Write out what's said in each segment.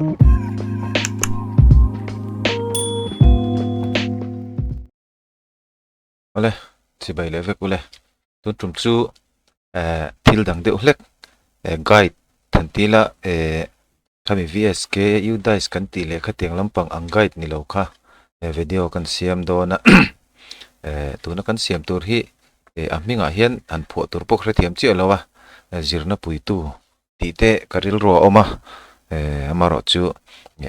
Awle, chibai leh vek ule. Tun tum chu eh thil dang deuh hlek eh guide han ti ila eh khami VSK UDISE kan tih leh khatiang lampang ang guide ni lo kha eh video kan siam dawn a eh tuna kan siam tur hi eh a hmingah hian han phuah tur pawh ka hrethiam chiah lo a zirna puitu tih te ka rilru a awm a eh amaherawh chu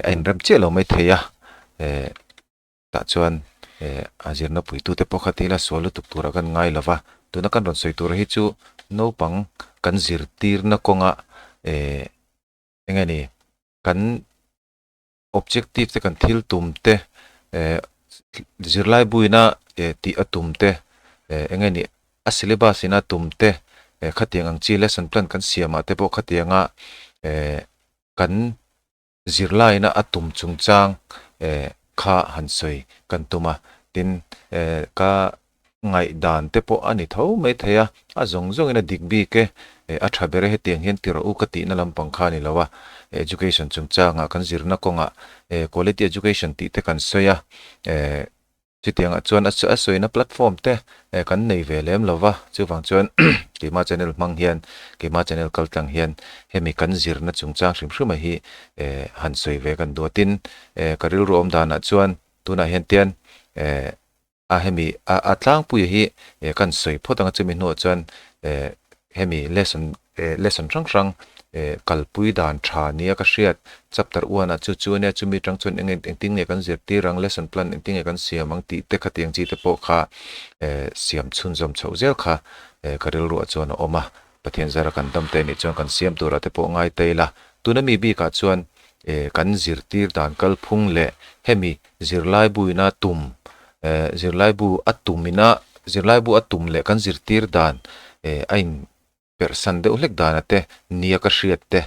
a inrem chiah lo maithei a eh. Tah chuan eh a zirna puitute pawh kha tila sual lutuk turah kan ngai lo va, tuna kan rawn sawi tur hi chu naupang kan zirtirna kawnga eh eng nge ni kan objective te kan thil tum te eh zirlai buina eh tih a tum te eh eng nge ni a syllabus ina tum te eh khatiang ang chi lesson plan kan siamah te pawh khatianga eh kan Zirlaina a tum chungchang kha han sawi kan tum a, tin ka ngaihdan te pawh a ni tho mai thei a, a zawng zawngin a dik bik e, a tha ber e hetiang hian ti rawh u ka tihna lampang kha a ni lo a, education chungchangah kan zirna kawngah quality education tih te kan sawi a, Chutiangah chuan a sawina platform te kan nei ve lem lo va, chuvang chuan keimah channel hmang hian, keimah channel kal tlang hian hemi kan zirna chungchang hrim hrim a hi han sawi ve kan duh a. Tin, ka rilru awm danah chuan tunah hian tian a hemi a tlangpuia hi kan sawi phawt ang a, chumi hnuah chuan hemi lesson lesson hrang hrang kalpui dan tha nia ka hriat chapter one ah chu chu ania chumi atang chuan eng engtin nge kan zirtir ang lesson plan engtin nge kan siam ang tih te khatiang chi te pawh kha siam chhunzawm chhoh zel kha ka rilruah chuan a awm a Pathian zara kan dam te anih chuan kan siam turah te pawh ngai ta ila tuna mi bikah chuan kan zirtir dan kalphung leh hemi zirlai buina tum zirlai bu a tumina zirlai bu a tum leh kan zirtir dan a in perhsan deuh hlek dana te nia ka hriat te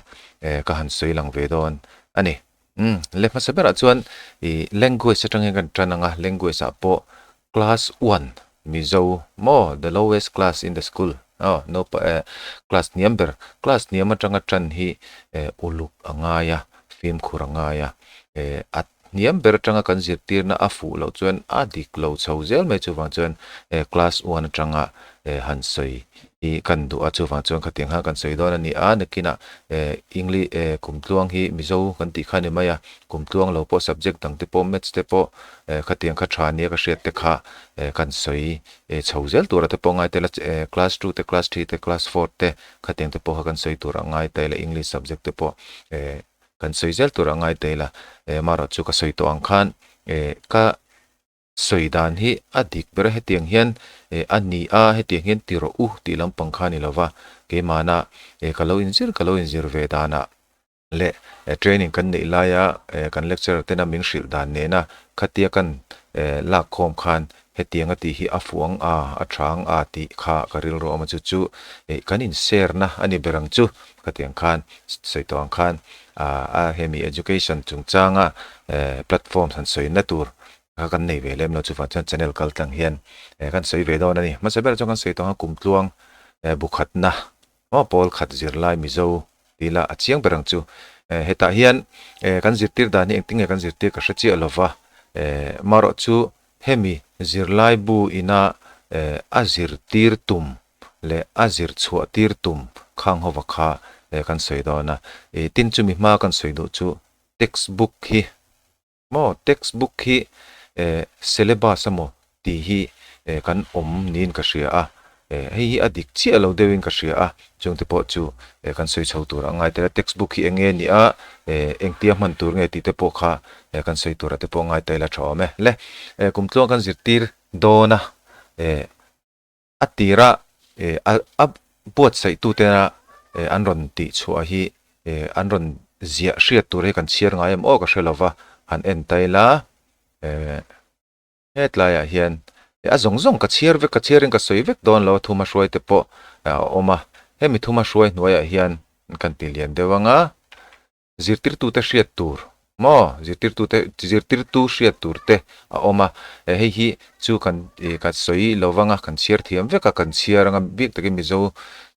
ka han sawi lang ve dawn a ni. Umm le hmasa berah chuan ih language atang hian kan tan ang a, language ah pawh class one Mizo maw the lowest class in the school aw naupa eh class hniam ber class hniam atanga tan hi eh uluk a ngai a fimkhur a ngai a eh a hniam ber atanga kan zirtirna a fuh loh chuan a dik lo chho zel mai chuvang chuan eh class one atanga eh han sawi hi kan duh a chuvang chuan khatiang khan kan sawi dawn a ni a nakinah eh English eh kumtluang hi Mizo kan tih kha a ni mai a kumtluang lo pawh subject dang te pawh maths te pawh eh khatiang kha tha nia ka hriat te kha eh kan sawi eh chho zel tura te pawh ngai tel a eh class two te class three te class four te khatiang te pawh kha kan sawi tur a ngai tel a English subject te pawh eh kan sawi zel tur a ngai tel a eh marawh chu ka sawi tawh ang khan eh ka sawi dan hi a dik ber a hetiang hian eh a ni a hetiang hian ti rawh u tih lampang kha a ni lova keimahna eh ka lo inzir ka lo inzir ve danah leh training kan neih laia kan lecturer tena min hrilh dan nena khatia kan lak khawm khan hetiang a tih hi a fuh ang a, a tha ang a tih kha ka rilru a awm a, chu chu kan in share na a ni ber ang chu khatiang khan sawi tawh ang khan a hemi education chungchanga platform han sawi na tur kha kan nei ve lem lo chuvang chuan channel kal tlang hian kan sawi ve dawn a ni. Hmasa berah chuan kan sawi tawh ang a kumtluang bukhatna Aw pawl khat zirlai Mizo ti ila a chiang ber ang chu. Eh hetah hian eh kan zirtir dan hi engtin nge kan zirtir ka hre chiah lo va. Eh marawh chu hemi zirlai bu ina eh a zirtir tum leh a zir chhuah tir tum khang hova kha eh kan sawi dawn a. Eh tin chumi hma kan sawi duh chu textbook hi Maw textbook hi eh syllabus emaw tih hi eh kan awm niin ka hria a, eh hei hi a dik chiah lo deuhin ka hria a, chungte pawh chu eh kan sawi chho tur a ngai tel a, textbook hi eng nge ni a, eh engtia hman tur nge tih te pawh kha eh kan sawi turah te pawh ngai ta ila tha awm e. Le eh kum tluang kan zirtir dawn a, eh A tira a buatsaih tutena an rawn tih chhuah hi an rawn ziah hriat tur hi kan chhiar ngai em aw ka hre lova, han en ta ila hetlaiah hian a zawng zawng ka chhiar vek ka chhiarin ka sawi vek dawn lo a thuma hruai te pawh a awm a, hemi thuma hruai hnuaiah hian kan ti lian deuh ang a. Zirtirtute hriat tur maw? Zirtirtute zirtirtu hriat tur te a awm a, eh hei hi chu kan ih kan sawi lo vang a, kan chhiar thiam vek a, kan chhiar anga bik takin Mizo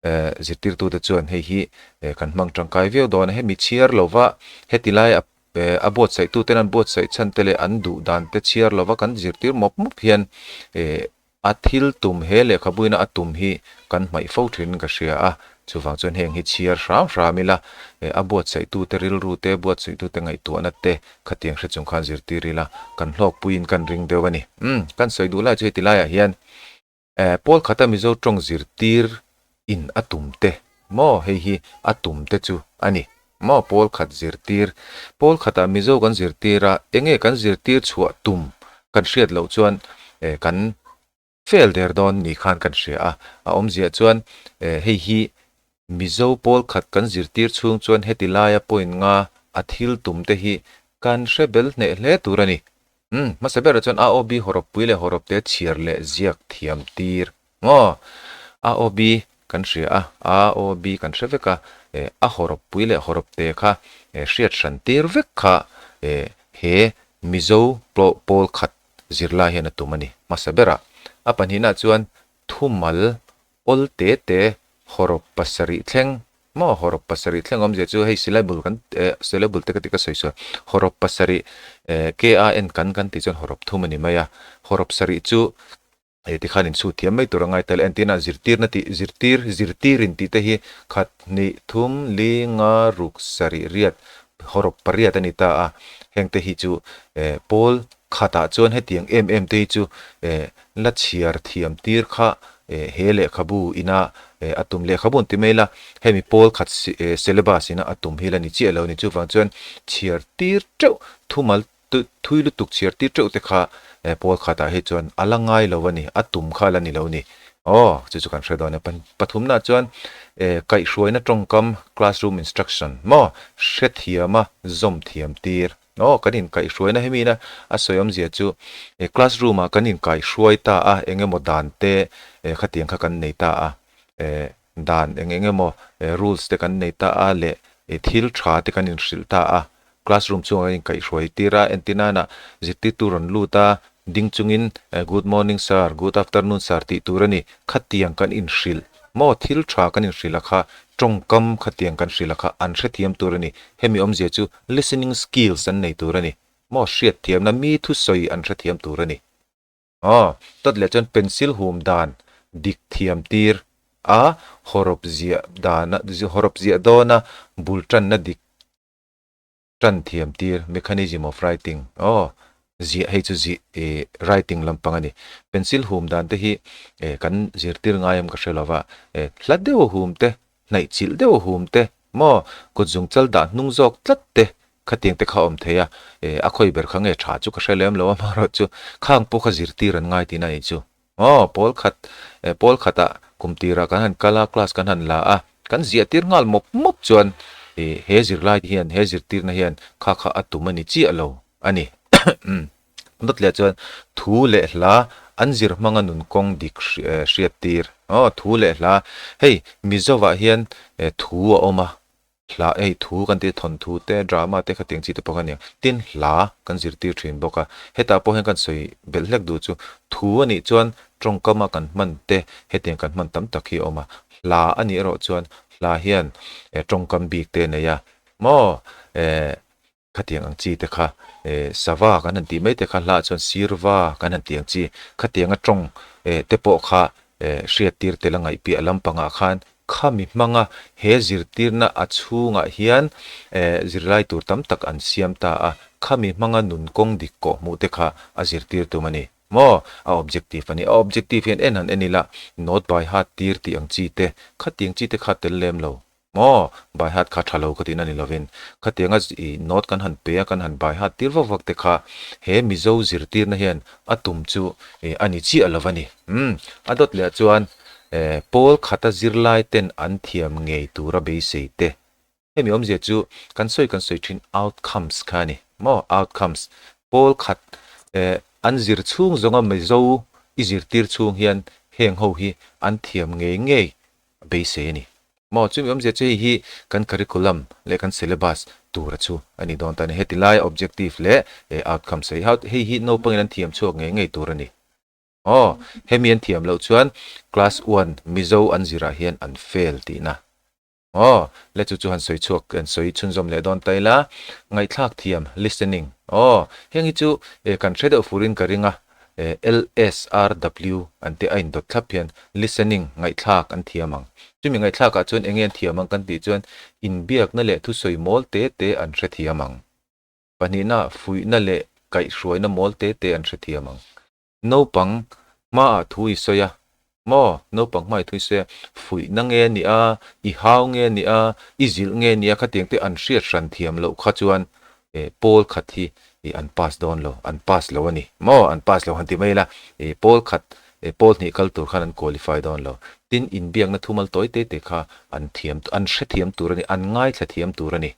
eh zirtirtute chuan hei hi eh kan hmang tangkai viau dawn a, hemi chhiar lova heti lai a. A buatsaihtu ten an buatsaih chhan te leh an duh dan te chhiar lova kan zirtir mawp mawp hian a thil tum he lehkhabuina a tum hi kan hmaih fo thin ka hria a, chuvang chuan heng hi chhiar hram hram ila a buatsaihtu te rilru te buatsaihtu te ngaihtuahna te khatiang hre chung khan zirtir ila kan hlawkpuiin kan ring deuh a ni. Umm kan sawi duh lai chu heti laiah hian Pawl khata Mizo tawng zirtir in a tum te maw hei hi a tum te chu a ni maw pawl khat zirtir pawl khatah Mizo kan zirtir a enge kan zirtir chhuah tum kan hriat loh chuan kan fail der dawn ni khan kan hria a a awmziah chuan hei hi Mizo pawl khat kan zirtir chhung chuan heti laia point nga a thil tum te hi kan hre bel hneh hle tur a ni. Umm, hmasa berah chuan AOB hawrawppui leh hawrawpte chhiar leh ziak thiam tir maw? AOB kan hria a, AOB kan hre vek a, eh a hawrawppui leh hawrawpte kha eh hriat hran tir vek kha eh he Mizo pawl khat zirlai hian a tum a ni hmasa berah. A pahnihnaah chuan thumal Awl te te hawrawp pasarih thleng maw hawrawp pasarih thleng awmzia chu hei syllable kan eh syllable te ka ti ka sawi sawi hawrawp pasarih eh K A N kan kan tih chuan hawrawp thum a ni mai a hawrawp sarih chu eh tikhan inchhut thiam mai tur a ngai tel entirna zirtirna tih zirtir zirtir in tih te hi khat hnih thum li nga ruk sarih riat hawrawp pariat a ni ta a heng te hi chu eh pawl khatah chuan hetiang em em te hi chu eh la chhiar thiam tir kha he lehkhabu ina a tum lehkhabu an ti mai la, hemi pawl khat syllabus ina a tum hi la ni chiah lo a ni. Chuvang chuan chhiar tir teuh thumal thui lutuk chhiar tir teuh te kha pawl khatah hi chuan a la ngai lo a ni, a tum kha a la ni lo a ni. Aw, chu chu kan hre dawn e. Pathumnaah chuan kaihhruaina tawngkam, classroom instruction, maw hrethiama zawm thiam tir. Aw, kan inkaihhruaina hemi ina a sawi awmzia chu eh classroom ah kan inkaihhruai ta a, eng emaw dan te eh khatiang kha kan nei ta a, eh dan eng eng emaw eh rules te kan nei ta a leh eh thil tha te kan inhrilh ta a, classroom chungah kan inkaihhruai tir a, entir nana zirtirtu rawn lut a, ding chungin eh good morning sir, good afternoon sir tih tur a ni, khatiang kan inhrilh maw thil tha kan inhrilh a kha tawngkam khatiang kan hrilh a kha an hrethiam tur a ni, hemi awmzia chu Listening skills an nei tur a ni. Maw hriatthiamna mi thusawi an hrethiam tur a ni. Aw, tawt leh chuan pencil hum dan dik thiam tir a, hawrawp ziah dana hawrawp ziah dawna bul tanna dik tan thiam tir, mechanism of writing. Aw, ziah hei chu zih ih writing lampang a ni. Pencil hum dan te hi eh kan zirtir ngai em ka hre lova, eh hla deuh a hum te hnaih chilh deuh a hum te maw kut zung chal dah hnung zawk tlat te khatiang te kha a awm thei a, eh a khawi ber kha nge tha chu ka hre lem lo a amaherawhchu khang pawh kha zirtir an ngai tihna a nih chu. Aw pawl khat eh pawl khatah kum tirah kan han kal a class kan han la a kan ziah tir nghal mawp mawp chuan eh he zirlai hian he zirtirna hian kha kha a tum a ni chiah lo a ni. Dawt leh chuan thu leh hla an zir hmanga nun kawng dik hriat tir. Aw thu leh hla hei Mizovah hian thu a awm a, hla hei thu kan tih thawn thu te drama te khatiang chi te pawh kha a ni ang. Tin hla kan zirtir thin bawk a, hetah pawh hian kan sawi belh hlek duh chu thu a nih chuan tawngkama kan hman te hetiang kan hman tam tak hi a awm a, hla a nih erawh chuan hla hian tawngkam bik te a nei a maw Khatiang ang chi te kha eh sava kan han tih mai te kha hlah chuan sirva kan han tih ang chi khatianga tawng eh te pawh kha eh hriattir tel a ngaih piah lampangah khan khami hmanga he zirtirna a chhungah hian eh zirlai tur tam tak an siam ta a, khami hmanga nun kawng dik kawh hmuh te kha a zirtir tum a ni maw? A objective a ni. A objective hian en han en ila note by heart tir tih ang chi te khatiang chi te kha tel lem lo. Maw? By heart kha tha lo ka tihna ni lovin, khatianga i note kan han pe a, kan han by heart tir vak vak te kha he Mizo zirtirna hian a tum chu a ni chiah lo a ni. Umm, a dawt leh ah chuan pawl khata zirlai ten an thiam ngei tura beisei te. Hemi awmzia chu kan sawi kan sawi thin outcomes kha a ni. Maw? Outcomes. Pawl khat an zir chhung zawnga Mizo i zirtir chhung hian heng ho hi an thiam ngei ngei beisei a ni. Maw chumi awmzia chu hei hi kan curriculum leh kan syllabus tura chu a ni dawn ta a ni. Heti laia objective leh outcome sawi hi hei hi naupangin an thiam chhuak ngei ngei tur a ni. Aw, hemi an thiam loh chuan class one Mizo an zirah hian an fail tihna. Aw, le chu chu han sawi chhuak, han sawi chhunzawm leh dawn ta ila, ngaihthlak thiam, listening, aw, heng hi chu eh kan hre deuh furin ka ring a, eh LSRW an tih a indawt thlap hian listening, ngaihthlak an thiam ang. Chumi ngaihthlakah chuan enge an thiam ang kan tih chuan inbiakna leh thusawi mawl te te an hrethiam ang. Pahnihna, fuihna leh kaihhruaina mawl te te an hrethiam ang. Naupang hmaah thu i sawi a, maw? Naupang hmaah i thu i sawi a, fuihna nge a nih a, i hau nge a nih a, i zilh nge a nih a, khatiang te an hriat hran thiam loh kha chuan eh pawl khat hi ih an pass dawn lo, an pass lo a ni, maw? An pass lo han ti mai ila, ih pawl khat eh pawl hnih kal tur khan an qualify dawn lo. Tin, inbiakna thumal tawi te te kha an thiam, an hrethiam tur a ni, an ngaithla thiam tur a ni.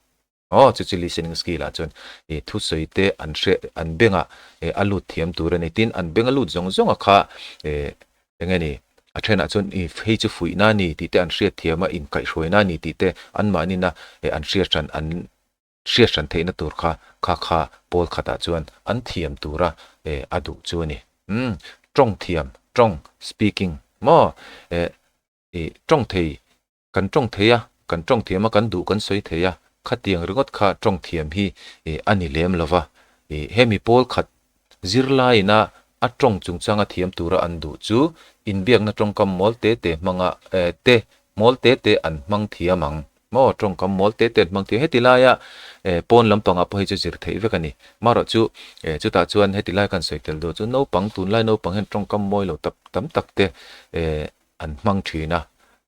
Aw, chu chu listening skill ah chuan ih thusawi te an hre an bengah eh a lut thiam tur a ni. Tin, an beng a lut zawng zawng a kha eh eng nge ni a thenah chuan ih hei chu fuihna a ni tih te an hriat thiam a, inkaihhruaina a ni tih te anmahnin a eh an hriat hran an hriat hran theihna tur kha kha kha pawl khatah chuan an thiam tura eh a duh chu a ni. Umm, tawng thiam, tawng, speaking, maw eh ih tawng thei Kan tawng thei a, kan tawng thiam a, kan duh kan sawi thei a, khatiang ringawt kha tawng thiam hi a ni lem lo va. Hemi pawl khat zirlaiin a a tawng chungchanga thiam tura an duh chu inbiakna tawngkam mawl te te hmanga te mawl te te an hmang thiam ang. Maw tawngkam mawl te te an hmang thiam. Heti laia pawn lampangah pawh hei chu zir theih vek a ni. Marawh chu chutah chuan heti lai kan sawi tel duh chu naupang tunlai naupang hian tawngkam mawi lo tam tak te an hmang thin a,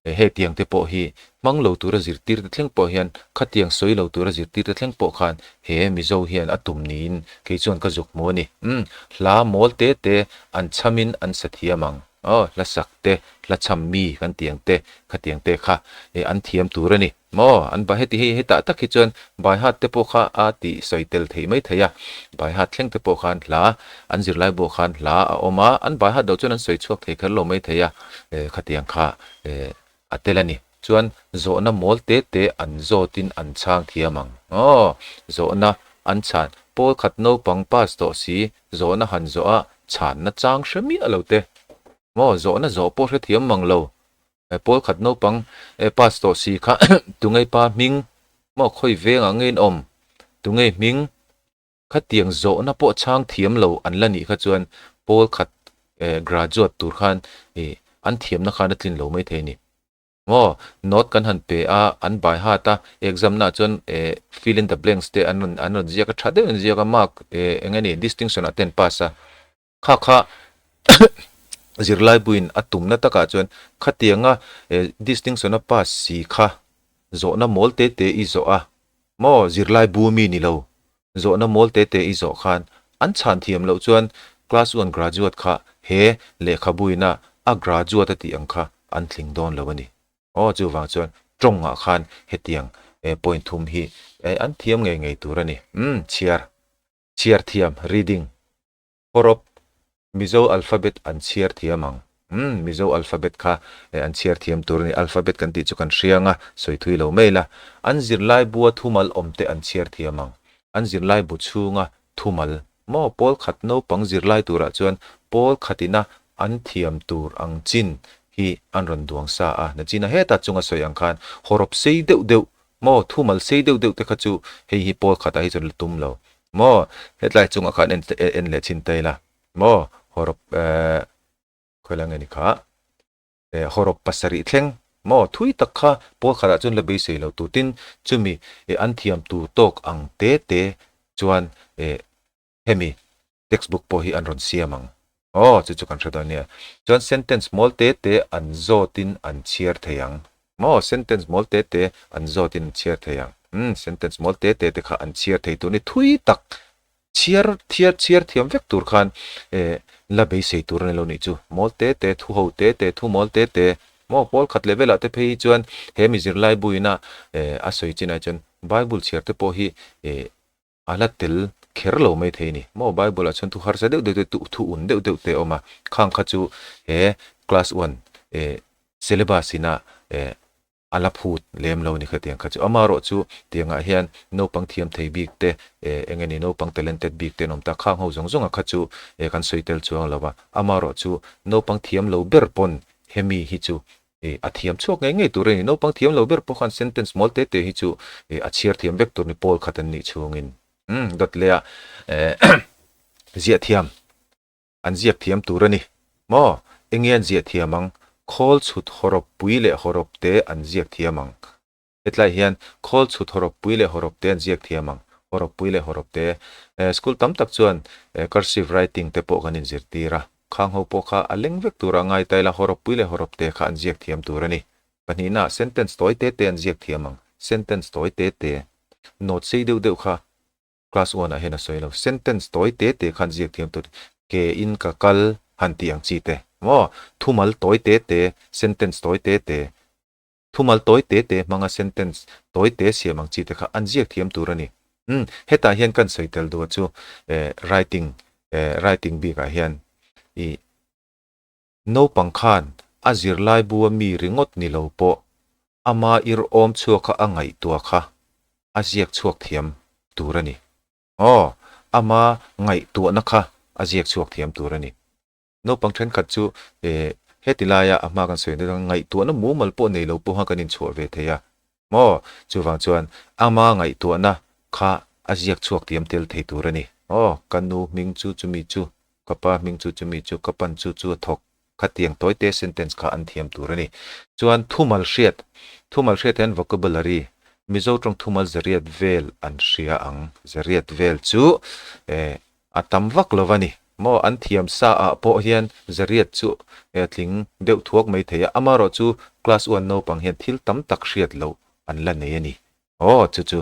hetiang te pawh hi hmang lo tura zirtir te thleng pawh hian khatiang sawi lo tura zirtir te thleng pawh khan he Mizo hian a tum niin kei chuan ka zuk hmu a ni. Umm, hla mawl te te an chhamin an sa thiam ang. Aw, hla sak te, hla chham mi kan tih ang te, khatiang te kha an thiam tur a ni. Maw, an ba heti hei hetah tak hi chuan Baihat te pawh kha a tih sawi tel theih mai thei a, Baihat thleng te pawh khan hla an zirlai buah khan hla a awm a, an Baihat loh chuan an sawi chhuak thei kher lo mai thei a, eh khatiang kha eh a tel a ni. Chuan zawhna mawl te te an zawtin an chhang thiam ang. Aw, zawhna an chhan pawl khat naupang pass tawh si zawhna han zawh a chhanna chang hre miah lo te. Maw, zawhna zawh pawh hrethiam mang lo. Pawl khat naupang pass tawh si kha tungei pa hming maw khawi vengah nge in awm? Tungei hming khatiang zawhna pawh chhang thiam lo an la nih kha chuan pawl khat graduate tur khan an thiamna khan a tlin lo mai thei a ni. Maw note kan han pe a, an by heart a, exam naah chuan fill in the blanks te an rawn an rawn ziak a, tha deuhin an ziak a, mark eng nge ni distinction ah te an pass a. Kha kha zirlaibuin a tumna takah chuan khatianga distinction a pass si kha zawhna mawl te te i zawh a maw zirlaibu mi ni lo zawhna mawl te te i zawh khan an chhan thiam loh chuan class one graduate kha he lehkhabuina a graduate a tih ang kha an tling dawn lo a ni. Aw chuvang chuan tawngah khan hetiang point thum hi an thiam ngei ngei tur a ni. Umm chhiar chhiar thiam reading. Hawrawp, Mizo alphabet an chhiar thiam ang. Umm, Mizo alphabet kha an chhiar thiam tur a ni. Alphabet kan tih chu kan hriang a, sawi thui lo mai la. An zirlai bua thumal awmte an chhiar thiam ang. An zirlai bu chhunga thumal, maw, pawl khat naupang zirlai turah chuan pawl khatina an thiam tur ang chin hi an rawn duang sa a. Nachina heta chunga sawi ang khan hawrawp sei deuh deuh, maw, thumal sei deuh deuh te kha chu hei hi pawl khatah hi chuan la tum lo. Maw hetlai chungah khan en en leh chhin ta ila maw hawrawp eh khawi lai nge ni kha eh hawrawp pasarih thleng maw thui tak kha pawl khatah chuan la beisei lo tur tin chumi eh an thiam tur tawk ang te te chuan eh hemi textbook pawh hi an rawn siam ang aw chu chu kan hre dawn nia chuan sentence mawl te te an zawtin an chhiar thei ang. Maw sentence mawl te te an zawt in an chhiar thei ang. Umm sentence mawl te te te kha an chhiar thei tur ni thui tak chhiar thiar chhiar thiam vek tur khan eh la beisei tur a ni lo nih chu. Mawl te te thu ho te te thu mawl te te maw pawl khat leh velah te phei hi chuan he mi zirlai buina eh a sawi chinah chuan bible chhiar te pawh hi eh A la tel kher lo mai thei a ni. Maw Bible ah chuan thu harsa deuh deuh te thu un deuh deuh te a awm a, khang kha chu he class one eh syllabus ina eh a la phut lem lo a ni khatiang kha chu. Amaherawh chu tiangah hian naupang thiam thei bik te eh eng nge ni naupang talented bik te an awm ta, khang ho zawng zawng ah kha chu eh kan sawi tel chuang lo a. Amaherawh chu naupang thiam lo ber pawn hemi hi chu. Ih a thiam chhuak ngei ngei tur a ni. Naupang thiam lo ber pawh khan sentence mawl te te hi chu ih a chhiar thiam vek tur ni pawl khat an nih chhungin. Umm dawt leh a eh ziah thiam an ziak thiam tur a ni. Maw enge an ziah thiam ang? Khawl chhut hawrawp pui leh hawrawp te an ziak thiam ang. Hetlai hian khawl chhut hawrawp pui leh hawrawp te an ziak thiam ang. Hawrawp pui leh hawrawp te. School tam tak chuan cursive writing te pawh kan inzirtir a. Khang ho pawh kha a leng vek tura ngai ta ila hawrawp pui leh hawrawp te kha an ziak thiam tur a ni. Pahnihna, sentence tawi te te an ziak thiam ang. Sentence tawi te te. Note sei deuh deuh kha class one ah hian a sawi lo. Sentence tawi te te khan ziak thiam tur ke in ka kal han tih ang chi te. Maw? Thumal tawi te te, sentence tawi te te. Thumal tawi te te hmanga sentence tawi te siam ang chi te kha an ziak thiam tur a ni. Umm, hetah hian kan sawi tel duh chu eh writing eh writing bikah hian ih naupang khan a zirlai bu a mi ringawt ni lo pawh ama irhawm chhuak kha a ngaihtuah kha a ziak chhuak thiam tur a ni. Aw, ama ngaihtuahna kha a ziak chhuak thiam tur a ni. Naupang thenkhat chu eh heti laia a hma kan sawi ang deuh ngaihtuahna mumal pawh nei lo pawha kan inchhuah ve thei a maw? Chuvang chuan ama ngaihtuahna kha a ziak chhuak tiam tel thei tur a ni. Aw, ka nu hming chu chumi chu, ka pa hming chu chumi chu, ka pan chu chu a thawk khatiang tawite sentence kha an thiam tur a ni. Chuan thumal hriat, thumal hriat hian vocabulary, Mizo tawng thumal zariat vel an hria ang, zariat vel chu eh A tam vak lo a ni. Maw an thiam sa ah pawh hian zariat chu a tling deuh thuak mai thei a, amarawh chu class one naupang hian thil tam tak hriat loh an la nei a ni. Aw chu chu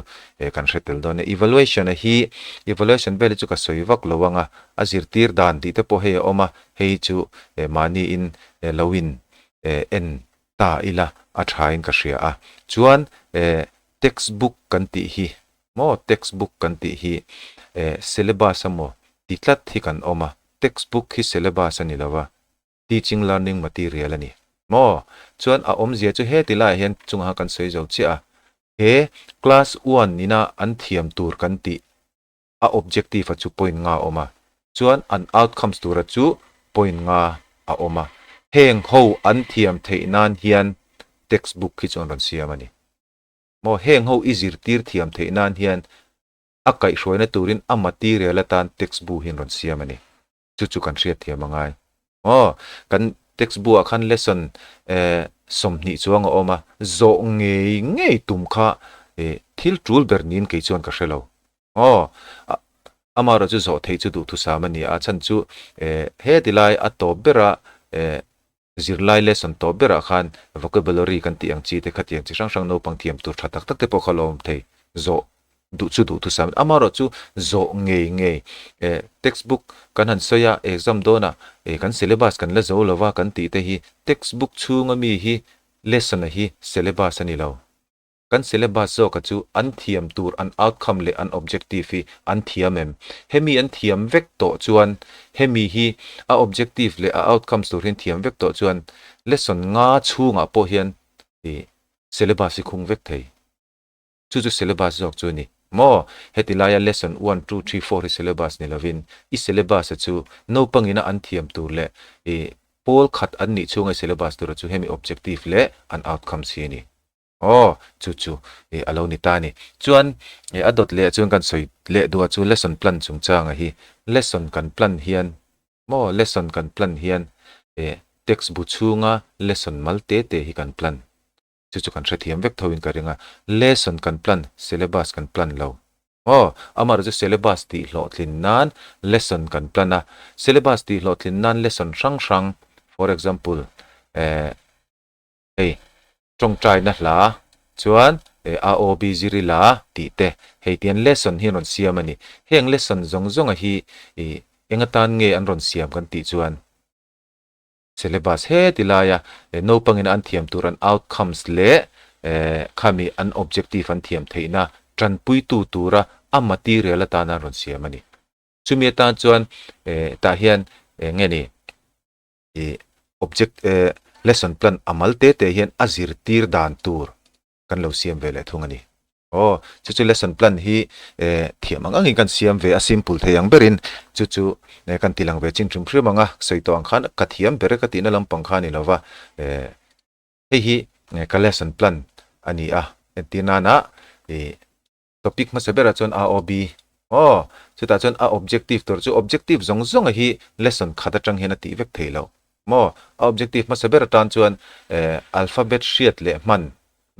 kan hre tel dawn e. Evaluation a hi, evaluation vel hi chu ka sawi vak lo ang a, a zirtir dan tih te pawh hei a awm a, hei chu mahni in lo in en ta ila a tha in ka hria a. Chuan textbook kan tih hi Maw textbook kan tih hi eh syllabus a maw ti tlat hi kan awm a, textbook hi syllabus a ni lo va, teaching learning material a ni. Maw chuan a awmzia chu heti laiah hian chungah kan sawi zo chiah a, he class one ina an thiam tur kan tih a objective a chu point nga a awm a, chuan an outcomes tura chu point nga a awm a, heng ho an thiam theih nan hian textbook hi chu an rawn siam a ni. Maw heng ho i zirtir thiam theih nan hian a kaihhruaina turin a material atan text bu hi an rawn siam a ni. Chu chu kan hriat thiam a ngai. Maw kan text bu ah khan lesson eh 20 chuang a awm a, zawh ngei ngei tum kha eh thil tul ber niin kei chuan ka hre lo. Aw amaherawh chu zawh theih chu duhthusam a ni a, chhan chu eh heti lai a tawp bera eh Zirlai lesson tawp berah khan vocabulary kan tih ang chi te khatiang chi hrang hrang naupang thiam tur tha tak tak te pawh kha lo awm thei. Zawh duh chu duh thusam amaherawh chu zawh ngei ngei eh textbook kan han sawi a exam dawnah eh kan syllabus kan la zo lova kan tih te hi textbook chhunga mi hi lesson a hi syllabus a ni lo. Kan syllabus zawka chu an thiam tur an outcome leh an objective hi an thiam em? Hemi an thiam vek tawh chuan hemi hi a objective leh a outcomes tur hi an thiam vek tawh chuan lesson nga chhungah pawh hian ih syllabus hi khung vek thei. Chu chu syllabus zawk chu a ni. Maw? Heti laia lesson one, two, three, four hi syllabus ni lovin i syllabus-a chu naupangina an thiam tur leh ih pawl khat an nih chhunga i syllabus tura chu hemi objective leh an outcomes hi a ni. Aw, chu chu ih a lo ni ta a ni. Chuan ih a dawt leh chuan kan sawi leh duh a chu lesson plan chungchanga hi lesson kan plan hian maw lesson kan plan hian ih text bu chhunga lesson mal te te hi kan plan. Chu chu kan hrethiam vek tho in ka ring a. Lesson kan plan, syllabus kan plan lo. Aw, amaherawh chu syllabus tih hlawhtlin nan lesson kan plan a. Syllabus tih hlawhtlin nan lesson hrang hrang for example eh Hei, tawngtaina hla chuan a aw bi zir ila tih te, hei tian lesson hi an rawn siam a ni. Heng lesson zawng zawnga hi ih eng atan nge an rawn siam kan tih chuan syllabus heti laia naupangin an thiam tur an outcomes leh khami an objective an thiam theihna tanpuitu tura a material atana an rawn siam a ni. Chumi atan chuan tah hian eng nge ni? Ih object eh lesson plan a mal te te hian a zirtir dan tur kan lo siam ve leh thung a ni. Aw chu chu lesson plan hi eh thiam ang angin kan siam ve a simple thei ang berin chu chu eh kan ti lang ve chin hrim hrim ang a sawi tawh ang khan ka thiam ber e ka tihna lampang kha a ni lo va eh. Hei hi ka lesson plan a ni a, entir nana ih topic hmasa berah chuan AOB aw chutah chuan a objective tur chu objective zawng zawnga hi lesson khat atang hian a tih vek thei lo maw a objective hmasa ber atan chuan eh alphabet hriat leh hman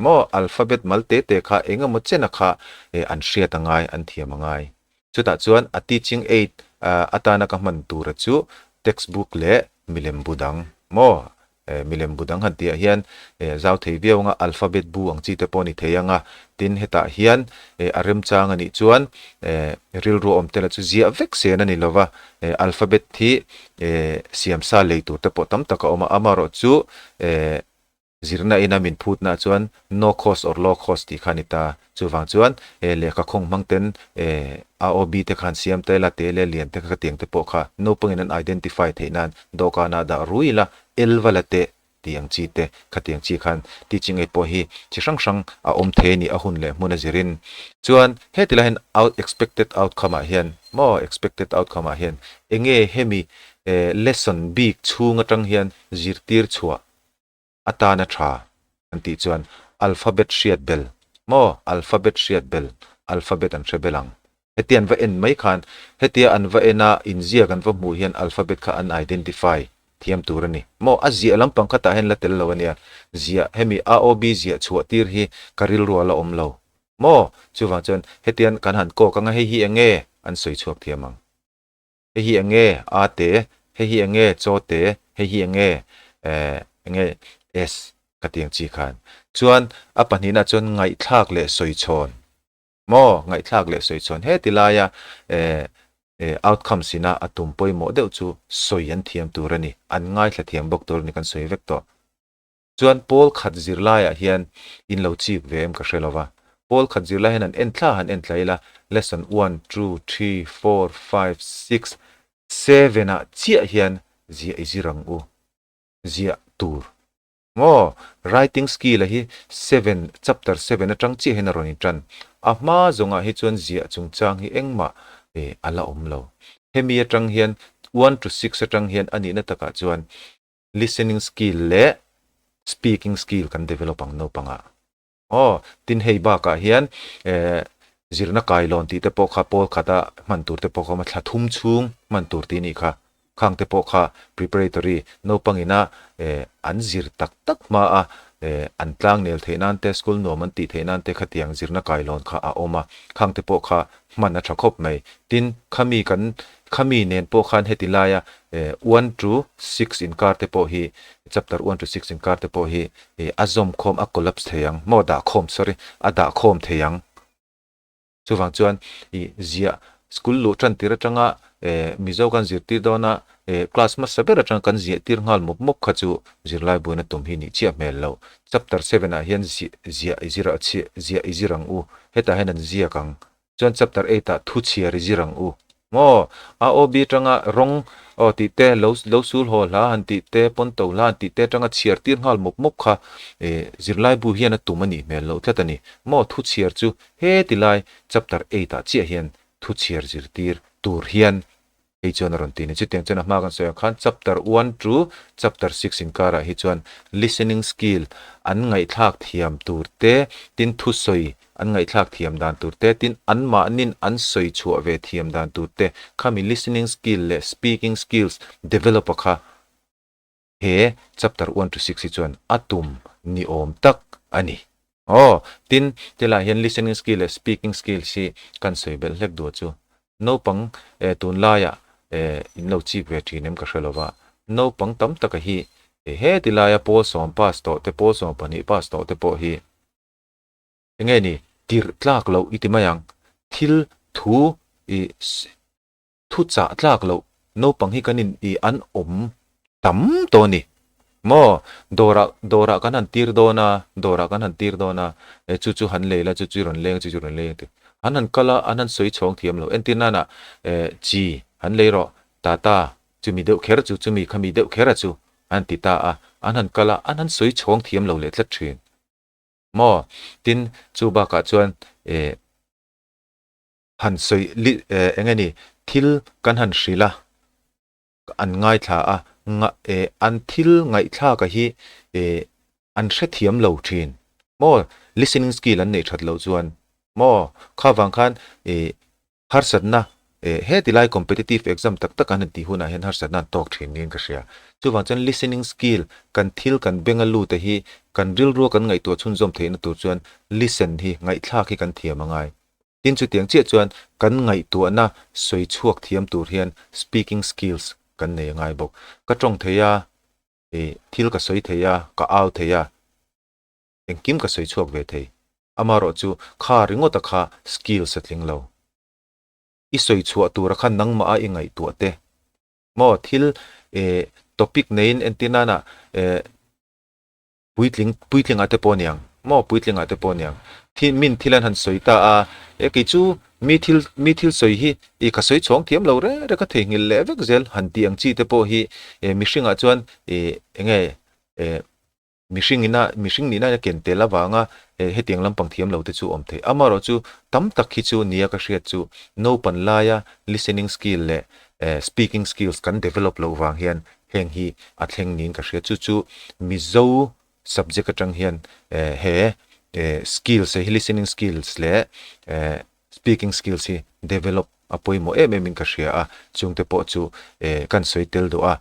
maw alphabet mal te te kha eng emaw chena kha eh an hriat a ngai an thiam a ngai chutah chuan a teaching aid atana ka hman tura chu textbook leh milem bu dang maw Milem bu dang han tihah hian zau thei viau anga alphabet bu ang chi te pawh a ni thei anga, tin hetah hian a remchang a nih chuan rilru awm tel a chu ziah vek sen a ni lova, alphabet hi siam sa lei tur te pawh tam tak a awm a, amaherawh chu zirna ina min phutnaah chuan no cost or low cost tih kha a ni ta. Chuvang chuan lehkha khawng hmang ten AOB te khan siam ta ila, te leh lian te kha ka tiang te pawh kha naupangin an identify theih nan dawhkanah dah rui ila, el va la teh tih ang chi te khatiang chi khan teaching aid pawh hi chi hrang hrang a awm thei a ni a hun leh hmun a zirin. Chuan heti lai hian out expected outcome ah hian maw expected outcome ah hian enge hemi lesson bik chhung atang hian zirtir chhuah atana tha an tih chuan alphabet hriat bel maw alphabet hriat bel alphabet an hre bel ang. Hetia an va en mai khan hetia an va en a inziak an va hmuh hian alphabet kha an identify thiam tur a ni maw a ziah lampang kha tah hian la tel lo a nia ziah hemi AOB ziah chhuah tir hi ka rilru a la awm lo maw chuvang chuan hetian kan han kawk anga hei hi eng nge an sawi chhuak thiam ang. Hei hi eng nge A te, hei hi eng nge Chaw te, hei hi eng nge eh eng nge S ka ti ang chi khan. Chuan a pahnihna chuan ngaihthlak leh sawichhawn maw ngaihthlak leh sawichhawn heti laia eh eh outcomes ina a tum pawimawh deuh chu sawi an thiam tur a ni, an ngaithla thiam bawk tur a ni kan sawi vek tawh. Chuan pawl khat zirlaiah hian in lo chik ve em ka hre lo va. Pawl khat zirlai hian an en thla han en thla ila, lesson one, two, three, four, five, six, seven ah chiah hian ziah i zir ang u. Ziah tur. Maw? Writing skill a hi seven, chapter seven atang chiah hian a rawn intan. A hma zawngah hi chuan ziah chungchang hi engmah a la awm lo. Hemi atang hian one to six atang hian a nihna takah chuan listening skill leh speaking skill kan develop ang naupangah. Aw, tin hei bakah hian eh zirna kailawn tih te pawh kha pawl khata hman tur te pawh kha awm a, thla thum chhung hman tur tih nih kha. Khang te pawh kha preparatory naupangina eh an zir tak tak hma a eh an tlang nel theih nan te, school nuam an tih theih nan te khatiang zirna kailawn kha a awm a, khang te pawh kha hman a tha khawp mai. Tin, khami kan khami nen pawh khan heti laia one to six inkar te pawh hi chapter one to six inkar te pawh hi a zawm khawm a collapse thei ang maw dah khawm sorry a dah khawm thei ang. Chuvang chuan ih ziah school luh tan tir atanga Mizo kan zirtir dawn a class hmasa ber atanga kan ziah tir nghal mawp mawp kha chu zirlai buaina tum hi nih chiah hmel loh. Chapter seven ah hian ziah i zir ziah i zir ang u hetah hian an ziak ang Chuan chapter eight ah thu chhiar i zir ang u. Maw? AOB atanga rawng aw tih te, lo lo sul haw hla han tih te, pawn to hla han tih te atanga chhiar tir nghal mawp mawp kha eh zirlai bu hian a tum a nih hmel loh tlat a ni. Maw? Thu chhiar chu heti lai chapter eight ah chiah hian thu chhiar zirtir tur hian Hei chuan a rawn ti a ni. Chutiang chuan a hma kan sawi ang khan chapter one to chapter six inkarah hi chuan listening skill an ngaihthlak thiam tur te, tin thusawi an ngaihthlak thiam dan tur te, tin anmahnin an sawi chhuah ve thiam dan tur te, khami listening skill leh speaking skills develop a kha He chapter one to six hi chuan a tum ni awm tak a ni. Aw, tin, tilai hian listening skill leh speaking skills hi kan sawi belh hlek duh chu. Naupang eh tunlaiah eh in lo chik ve thin em ka hre lo va, naupang tam taka hi he tilaia pawl sawm pass tawh te, pawl 12 pass tawh te pawh hi enge ni tirh tlak loh i ti mai ang, thil thu i Thu chah tlak loh naupang hi kan in i an awm tam tawh a ni maw? Dawrah dawrah kan han tir dawn a, dawrah kan han tir dawn a, e chu chu han lei la, chu chu i rawn leng, chu chu i rawn leng tih. An han kal a, an han sawi chhawng thiam lo. Entir nana e chi han lei rawh, tata chumi deuh kher chu, chumi khami deuh kher a chu an ti ta a, an han kal a, an han sawi chhawng thiam lo leh tlat thin maw? Tin, chu bakah chuan e. Han sawi li eh eng nge ni thil kan han hrilh a, an ngaithla a, nga eh an thil ngaihthlak a hi eh. An hrethiam lo thin. Maw listening skill an neih that loh chuan maw kha vang khan ih harsatna eh heti lai competitive exam tak tak an han tih hunah hian harsatna an tawk thin niin ka hria. Chuvang chuan listening skill kan thil kan benga lute hi kan rilrua kan ngaihtuah chhunzawm theihna tur chuan listen hi ngaihthlak hi kan thiam a ngai. Tin chutiang chiah chuan kan ngaihtuahna sawi chhuak thiam tur hian speaking skills kan nei a ngai bawk. Ka tawng thei a, ih thil ka sawi thei a, ka au thei a, engkim ka sawi chhuak ve thei. Amaherawh chu kha ringawta kha skills a tling lo. I sawi chhuah tura kha nangmah a i ngaihtuah te. Maw thil eh topic neiin entir nana eh puitling puitlingah te pawh aniang maw puitlingah te pawh aniang thi min thil an han sawi ta a e kei chu mi thil mi thil sawi hi ih ka sawi chhawng thiam lo reng reng ka theihnghilh leh vek zel han tih ang chi te pawh hi eh mihringah chuan ih eng nge eh Mihring ina mihring nihna ina ken tel avanga hetiang lampang thiam lo te chu awm thei. Amaherawh chu tam tak hi chu nia ka hriat chu naupan laia listening skill leh speaking skills kan develop loh vang hian heng hi a thleng niin ka hria. Chu chu Mizo subject atang hian he skills hi listening skills leh speaking skills hi develop a pawimawh em em in ka hria a, chungte pawh chu kan sawi tel duh a.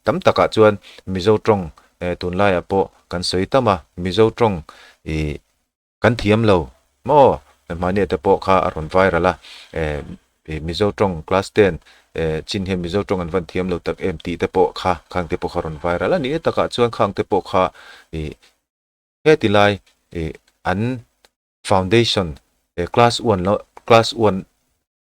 Tam takah chuan Mizo tawng tunlaiah pawh kan sawi tam a, Mizo tawng ih kan thiam lo maw? Hmahnia te pawh kha a rawn viral a, Mizo tawng class ten chin hian Mizo tawng an van thiam lo tak em tih te pawh kha khang te pawh kha a rawn viral a ni. Takah chuan khang te pawh kha ih heti lai ih an Foundation class one lo class one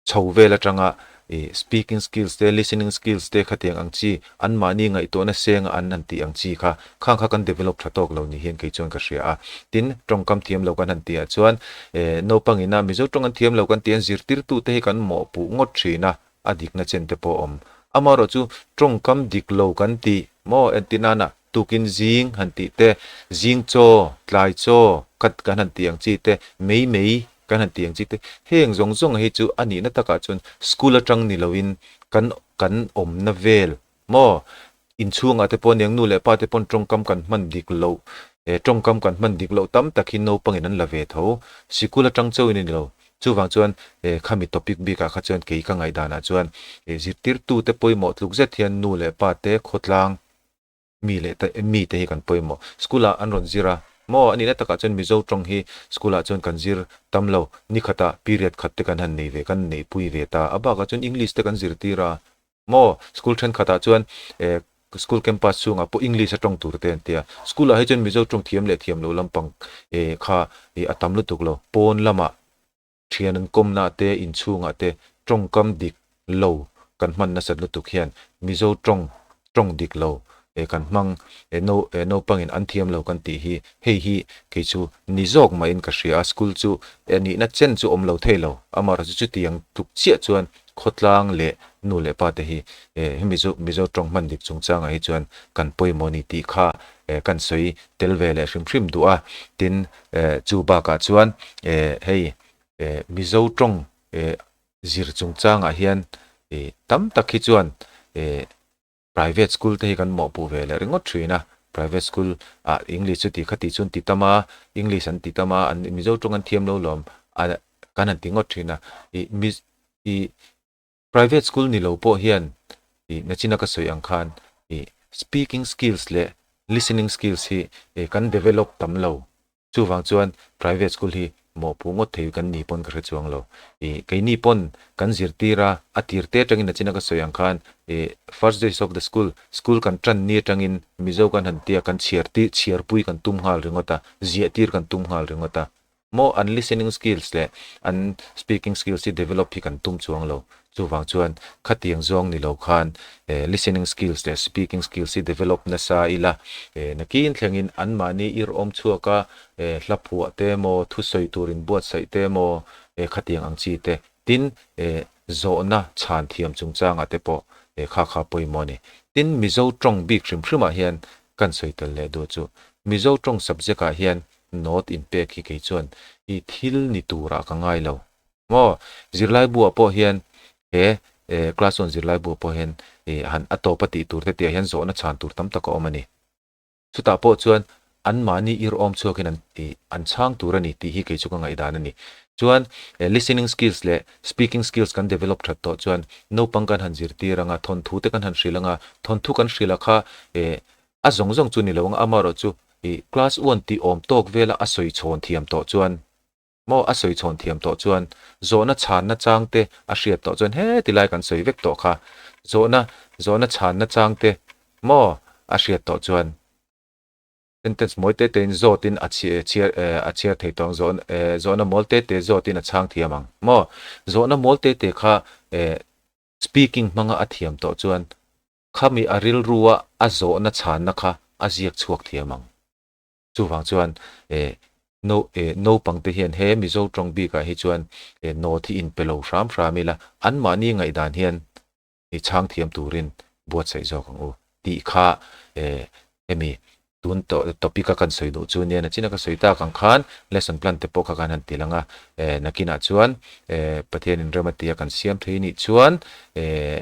chho vel atanga ih speaking skills te listening skills te khatiang ang chi anmahni ngaihtuahna senga an han tih ang chi kha khang kha kan develop tha tawk lo ni hian kei chuan ka hria a. Tin, tawngkam thiam lo kan han tih ah chuan eh naupangin a Mizo tawng an thiam lo kan tih an zirtirtute hi kan mawhpuh ngawt thin a, a dikna chen te pawh a awm. Amaherawhchu tawngkam dik lo kan tih maw entir nana Tukin zing han tih te, zing chaw, tlai chaw khat kan han tih ang chi te, mei mei kan han tih ang chi te, heng zawng zawng hi chu a nihna takah chuan school atang ni loin kan kan awmna vel maw inchhungah te pawh aniang nu leh pa te pawn tawngkam kan hman dik loh eh tawngkam kan hman dik loh tam tak hi naupangin an la ve tho. Sikul atang chauhin a ni lo. Chuvang chuan eh khami topic bikah kha chuan kei ka ngaihdanah chuan eh zirtirtute pawimawh tluk zet hian nu leh pa te khawtlang Mi leh te mi te hi kan pawimawh. School ah an rawn zir a, maw a nihna takah chuan Mizo tawng hi school ah chuan kan zir tam lo, ni khatah period khat te kan han nei ve, kan neihpui ve ta. A bakah chuan English te kan zirtir a, maw school thenkhatah chuan eh school campus chhungah pawh English a tawng tur te an ti a. School ah hi chuan Mizo tawng thiam leh thiam loh lampang eh kha ih a tam lutuk lo. Pawn lamah Thian an kawmna te, inchhungah te tawngkam dik lo kan hman nasat lutuk hian Mizo tawng tawng dik lo eh kan hmang eh no eh naupangin an thiam lo kan tih hi hei hi kei chu ni zawk mahin ka hria a, school chu eh nihna chen chu awm lo thei lo amaherawhchu chu chutiang tluk chiah chuan khawtlang leh nu leh pa te hi eh hemi chu Mizo tawng hman dik chungchangah hi chuan kan pawimawh a ni tih kha eh kan sawi tel ve leh hrim hrim duh a, tin Eh chu bakah chuan eh hei eh Mizo tawng eh zir chungchangah hian eh tam tak hi chuan eh private school te hi kan mawhpuh ve leh ringawt thin a, private school ah English chu ti kha tih chu an ti tam a, English an ti tam a, an Mizo tawng an thiam lo lawm a kan han ti ngawt thin a, ih Miz ih Private school ni lo pawh hian ih nachina ka sawi ang khan ih speaking skills leh listening skills hi ih kan develop tam lo. Chuvang chuan private school hi mawhpuh ngawt thei kan ni pawn ka hre chuang lo. Ih keini pawn kan zirtir a, a tir te atangin nachina ka sawi ang khan ih first days of the school, school kan tan ni atangin Mizo kan han tia kan chhiar tir chhiarpui kan tum nghal ringawt a, ziah tir kan tum nghal ringawt a. Maw an listening skills leh an speaking skills hi develop hi kan tum chuang lo. Chuvang chuan khatiang zawng ni lo khan listening skills leh speaking skills hi develop nasa ila nakin thlengin anmahni ir awm chhuak a hla phuah te maw, thusawi tur inbuatsaih te maw khatiang ang chi te tin zawhna chhan thiam chungchangah te pawh kha kha pawimawh a ni. Tin Mizo tawng bik hrim hrimah hian kan sawi tel leh duh chu Mizo tawng subject ah hian Note inpek hi kei chuan i thil ni turah ka ngai lo. Maw? Zirlaibuah pawh hian he class one zirlaibuah pawh hian i han a tawp a tih tur te tihah hian zawhna chhan tur tam tak a awm a ni. Chutah pawh chuan anmahni ir awm chhuakin an ih an chhang tur a ni tih hi kei chu ka ngaihdan a ni. Chuan listening skills leh speaking skills kan develop that tawh chuan naupang kan han zirtir anga, thawnthu te kan han hrilh anga, thawnthu kan hrilh a kha eh a zawng zawng chu ni lo anga amaherawh chu ih class one tih awm tawk vela a sawi chhawn thiam tawh chuan maw a sawi chhawn thiam tawh chuan zawhna chhanna chang te a hriat tawh chuan heti lai kan sawi vek tawh kha zawhna zawhna chhanna chang te maw a hriat tawh chuan Sentence mawi te tein zawtin a chhiar a chhiar thei tawng zawh zawhna mawl te te zawtin a chhang thiam ang maw? Zawhna mawl te te kha speaking hmanga a thiam tawh chuan khami a rilrua a zawhna chhanna kha a ziak chhuak thiam ang. Chuvang chuan no naupangte hian he Mizo tawng bikah hi chuan note hi inpe lo hram hram ila anmahni ngaihdan hian i chhang thiam turin buatsaih zawk ang u tih kha eh hemi tun topic a kan sawi duh chu nia nachina ka sawi tak ang khan lesson plan te pawh kha kan han ti lang a eh nakinah chuan eh Pathianin rem a tia kan siam thei nih chuan eh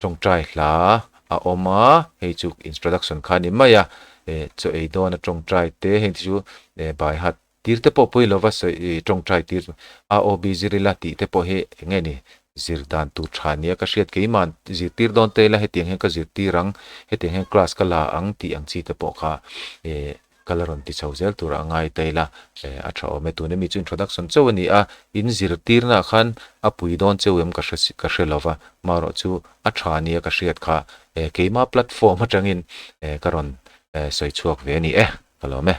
tawngtai hla a awm a hei chu introduction kha a ni mai a eh chaw ei dawn a tawngtai te heng te chu eh by heart Tir te pawh pawi lova sawi tawngtai tir a aw bi zir ila tih te pawh hi eng nge ni zir dan tur tha nia ka hriat keimah zirtir dawn te ila hetiang hian ka zirtir ang hetiang hian class ka la ang tih ang chi te pawh kha eh ka la rawn ti chho zel turah a ngai ta ila eh a tha awm e tuna mi chu introduction chauh a ni a in zirtirnaah khan a pui dawn cheu em ka hre ka hre lova marawh chu a tha nia ka hriat kha eh keimah platform atangin eh ka rawn eh sawi chhuak ve a ni e ka lawm e.